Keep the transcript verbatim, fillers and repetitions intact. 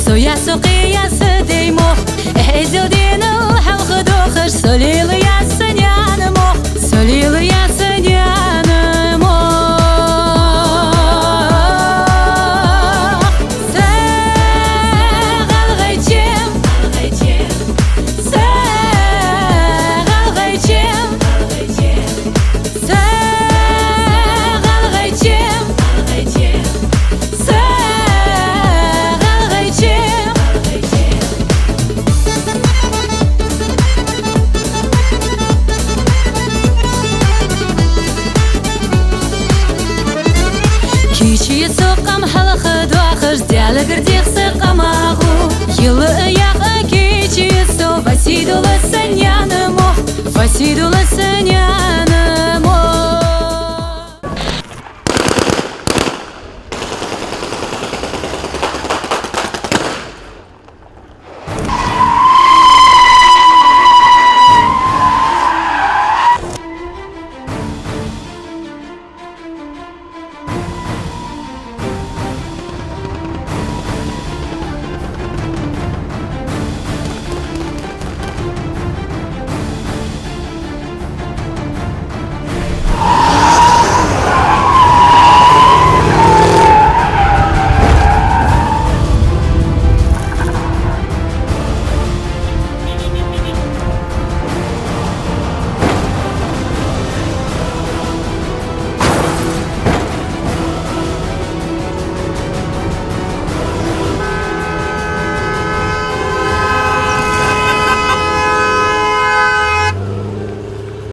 Со я со кхы я са даьй мох, эхь-эзел денал хьалха дохаш, со лела я са наьна мох, со лела я са наьна мох. Са гӀалгӀай чам, са гӀалгӀай чам, са гӀалгӀай чам, са гӀалгӀай чам. Кийчъе со къам хьалха доахаш, Даьлагара дех са къамагӀо. Йила а яккха кийчъе со, ва сий долаш са наьна мох, ва сий долаш са наьна